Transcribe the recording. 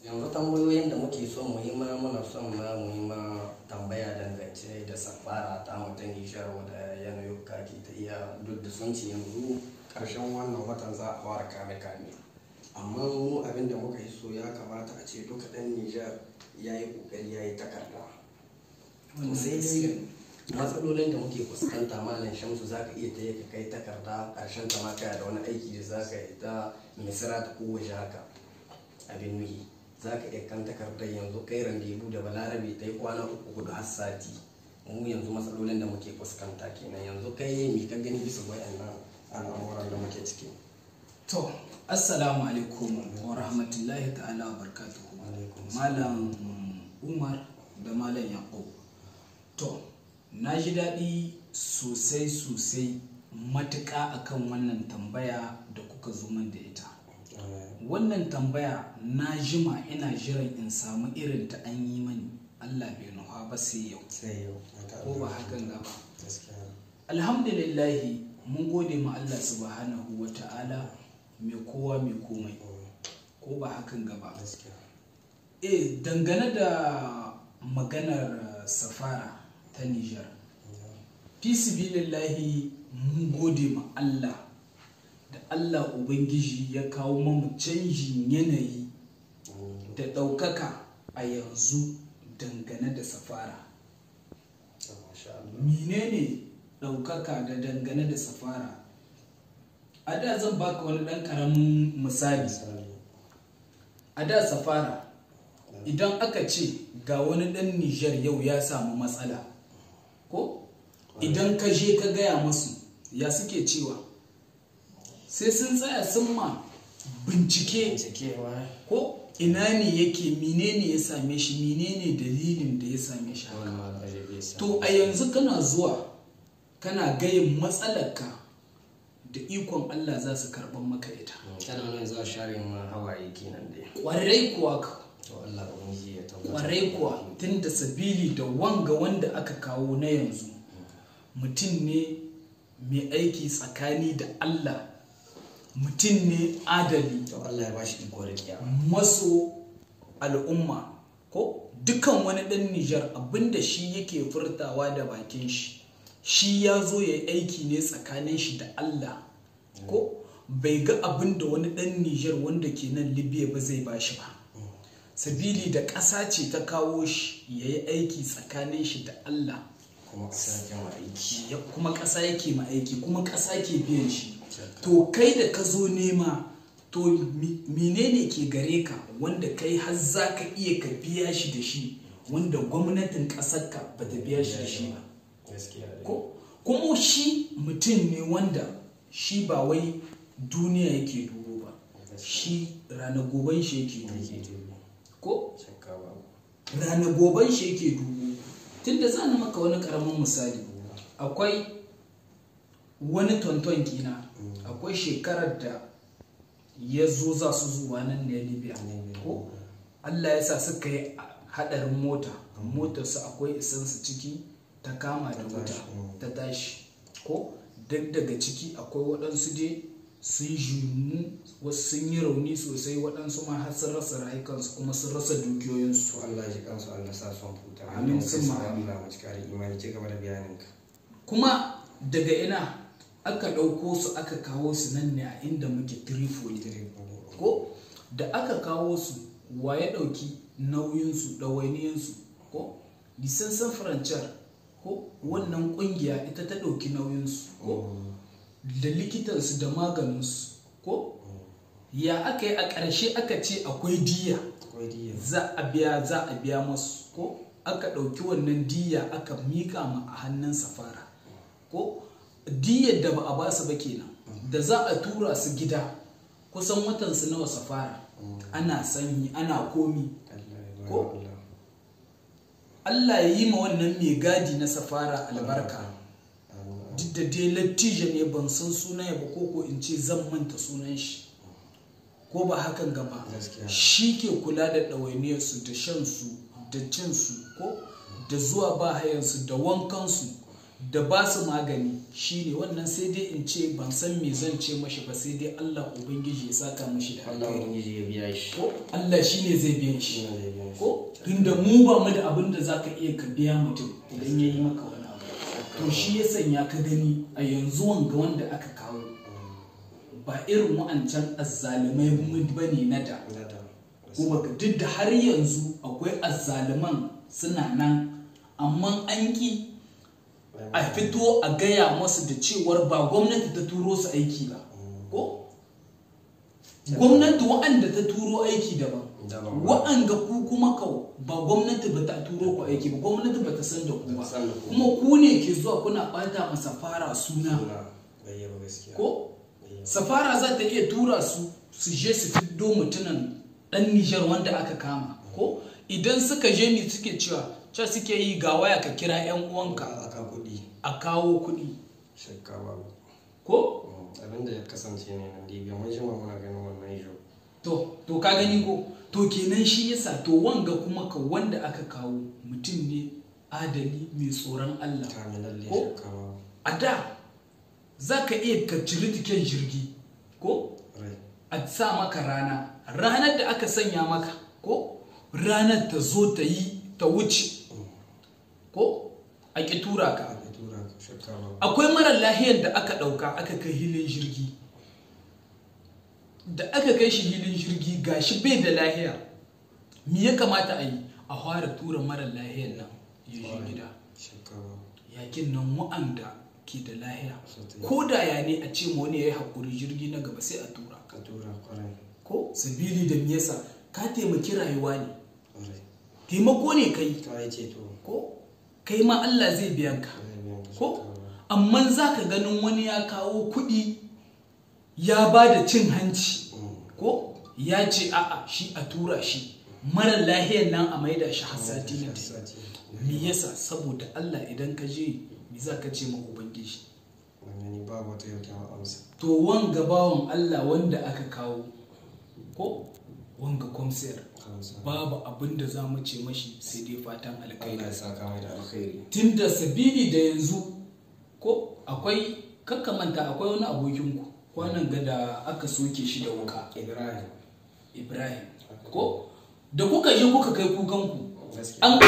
Yanzu tambayoyin da muke son mu yi ma, muna son ma mu yi ma tambaya dangance da safara ta mu ta Nijar, wadda yanayuka ke ta iya, duk da sun ce yanzu karshen wannan watan za a fara kame kame, amma mu abin da muka yi so, ya kamata a ce duka ɗan Nijar ya yi ƙoƙari ya yi takarda. To sai dai matsalolin da muke fuskanta, Malam Shamsu, za ka iya taya ka kai takarda, ƙarshen ta ma kana da wani aiki da za ka yi ta Misira ta kowace haka. Abin nuhi, za ka iya kan takardar yanzu, kai rendez-vous da Balarabe, ta yi kwana 3, 4, har sati. Mu yanzu matsalolin da muke fuskanta kenan. Yanzu kai mi ka gani bisa wayannan al'amuran da muke ciki? To, assalamu alaikum wa rahmatullahi ta'ala wa barakatuhu. Malam Umar da Malam Yaqub. To, na ji daɗi sosai sosai matuƙa akan wannan tambaya da kuka zo min da ita. Wannan tambaya na jima ina jiran in samu irin ta, an yi mani. Allah bai nuha ba sai yau. Sai yau. Ko ba hakan gaba. Gaskiya. Alhamdulillahi, mun gode ma Allah subhanahu wa ta'ala, mai kowa mai komai. Ko ba hakan gaba. Gaskiya. Eh, dangane da maganar safara ta Nijar, fi sabilillahi mun gode ma Allah da Allah Ubangiji ya kawo mamu canjin yanayi da ɗaukaka a yanzu dangane da safara. Masha Allah. Menene ɗaukaka da dangane da safara? A da, zan baka wani ɗan ƙaramin misali. Misali. A da, safara, idan aka ce ga wani ɗan Nijar yau ya samu matsala, ko idan ka je ka gaya musu, ya suke cewa? Sai sun tsaya sun ma bincike. Bincikewa. Ko ina ne yake, menene ya same shi, menene dalilin da ya same shi haka. Wannan al'ajabi ya sa. To, a yanzu kana zuwa kana gayin matsalarka, da ikon Allah za su karɓar maka ita. Kana nuna za a share ma hawaye kenan dai. Ƙwarai kuwa ka. To, Allah Ubangiji ya tabbatar. Kwarai kuwa, tun da sabili da wanga wanda aka kawo na yanzu mutum ne mai aiki tsakani da Allah, mutum ne adali. To, Allah ya bashi iko rikiya. Maso al'umma, ko dukan wani ɗan Nijar, abinda shi yake furtawa da bakin shi, shi ya zo ya yi aiki ne tsakanin shi da Allah, ko bai ga abin da wani ɗan Nijar wanda ke nan Libya ba zai ba shi ba, sabili da ƙasa ce ta kawo shi ya yi aiki tsakanin shi da Allah. Kuma ƙasa yake ma aiki. Kuma ƙasa yake ma aiki, kuma ƙasa ke biyan shi. To, kai da ka zo nema, to menene ke gare ka wanda kai har za ka iya ka biya shi da shi, wanda gwamnatin ƙasarka ba ta biya shi da shi ba? Gaskiya dai. Ko kuma shi mutum ne wanda shi ba wai duniya yake dubo ba, shi ranar goben shi yake dubo. Yake dubo. Ko Shakka babu. ranar goben shi yake dubo. Tunda za ni maka wani karamin misali, akwai wani tonton kina, akwai shekarar da ya zo za su zuwa nan ne Libya, ko Allah ya sa suka yi hadarin mota, motar su akwai isansu ciki, ta kama da wuta, ta tashi. Ko duk daga ciki akwai waɗansu dai sun jimu, wasu sun yi rauni sosai, waɗansu ma har sun rasa rayukansu kuma sun rasa dukiyoyinsu. To, Allah ya ji kansu, Allah sa sun huta. Amin, summa amin. Allah mu cika da imani. Ci gaba da bayaninka. Kuma daga ina aka ɗauko su aka kawo su nan ne a inda muke, Tripoli? Ko da aka kawo su, wa ya ɗauki nauyinsu, ɗawainiyinsu? Ko Médecins Frontières, ko wannan ƙungiya ita ta ɗauki nauyinsu, ko da likitansu da maganinsu. Ko ya aka yi, a ƙarshe aka ce akwai diya. Akwai diya. Za a biya masu. Ko aka ɗauki wannan diya aka miƙa ma a hannun safara. Ko diyar da ba a ba su ba kenan, da za a tura su gida, kusan watan su nawa safara, ana sanyi, ana komi. Allah ya ba Ko? Allah. Allah ya yi ma wannan mai gadi na safara albarka. Amin. Duk da dai lattijo ne, ban san sunan ya ba, ko in ce zan manta sunan shi, ko ba hakan gaba. Gaskiya. Shi ke kula da ɗawainiyarsu, da shansu, da cinsu, ko da zuwa ba hayansu, da wankansu. Da ba su magani shine wannan, sai dai in ce ban san me zan ce mashi ba, sai dai Allah Ubangiji ya saka mashi da Allah alkhairi. Ubangiji ya biya shi. Ko Allah shine zai biyan shi. Shine zai biyan shi. Ko tunda mu ba mu da abin da zaka iya ka biya mutum idan ya yi maka wani abu. To shi ya sanya ka gani a yanzu wanga wanda aka kawo ba irin wa'ancan azzalumai ba ne na da. Nada. Ko baka duk da har yanzu akwai azzaluman suna nan, amma an ki a fito a gaya masu da cewar ba gwamnati ta turo su aiki ba. Ko gwamnati wa'anda ta turo aiki daban, Daban. wa'anga ku kuma kau ba gwamnati ba ta turo ku aiki ba, gwamnati ba ta san da ku ba, Ba ta san da ku. kuma ku ne ke zuwa kuna bata ma safara suna. Suna bai yi ba gaskiya. Ko Bai yi ba. safara za ta iya tura su su je su fiddo mutumin dan Nijar wanda aka kama. Ko idan suka je, mi suke cewa? Cewa suke yi ga waya ka kira yan uwanka Aka kuɗi. a kawo kuɗi. Shakka babu. Ko Abinda ya kasance ne nan Libya mun jima muna ganin wannan ijo. To ka gani ko? To kenan shi yasa to wanga kuma ka wanda aka kawo mutum ne adali mai tsoron Allah. Kamilalle. Ko? Shakka babu. A da za ka iya ka ciri tiken jirgi ko Rai. a sa maka rana, ranar da aka sanya maka, ko ranar ta zo ta yi ta wuce, ko a ƙi tura ka. Aka tura ka, shakka babu. Akwai mara lahiyar da aka ɗauka aka kai hilin jirgi. Da aka kai shi hilin jirgi, gashi bai da lahiya. Me ya kamata a yi? A fara tura mara lahiyar nan ya je gida. Shakka babu. Yakin nan wa'anda ke da lahiya, Su ta yi. ko da ya ne a ce ma wani ya yi haƙuri, jirgi na gaba sai a tura. Ka tura kwarai. Ko sabili da me yasa? Ka taimaki rayuwa ne. Kwarai. Taimako ne kai. Ka yi ceto. Ko kai ma Allah zai biyan ka. Zai biyan ka. Ko Shakka babu. amma za ka ganin wani ya kawo kuɗi ya ba da cin hanci, ko ya ce a'a, shi a tura shi mara lahiyar nan a maida shi har sati na tafi. Sati. Me yasa? Saboda Allah, idan ka je me za ka ce ma Ubangiji? Ban gani babu wata yau amsa. To wanga bawan Allah wanda aka kawo, ko wanga kwamsiyar, Amsa. babu abin da za mu ce mashi sai dai fatan alkhairi. Allah ya saka mai da alkhairi. Tunda sabili da yanzu ko akwai, kakkamanta akwai wani abokinku kwanan ga da aka soke shi da wuka. Ibrahim. Ibrahim, ko da kuka je kuka kai kukanku Gaskiya. an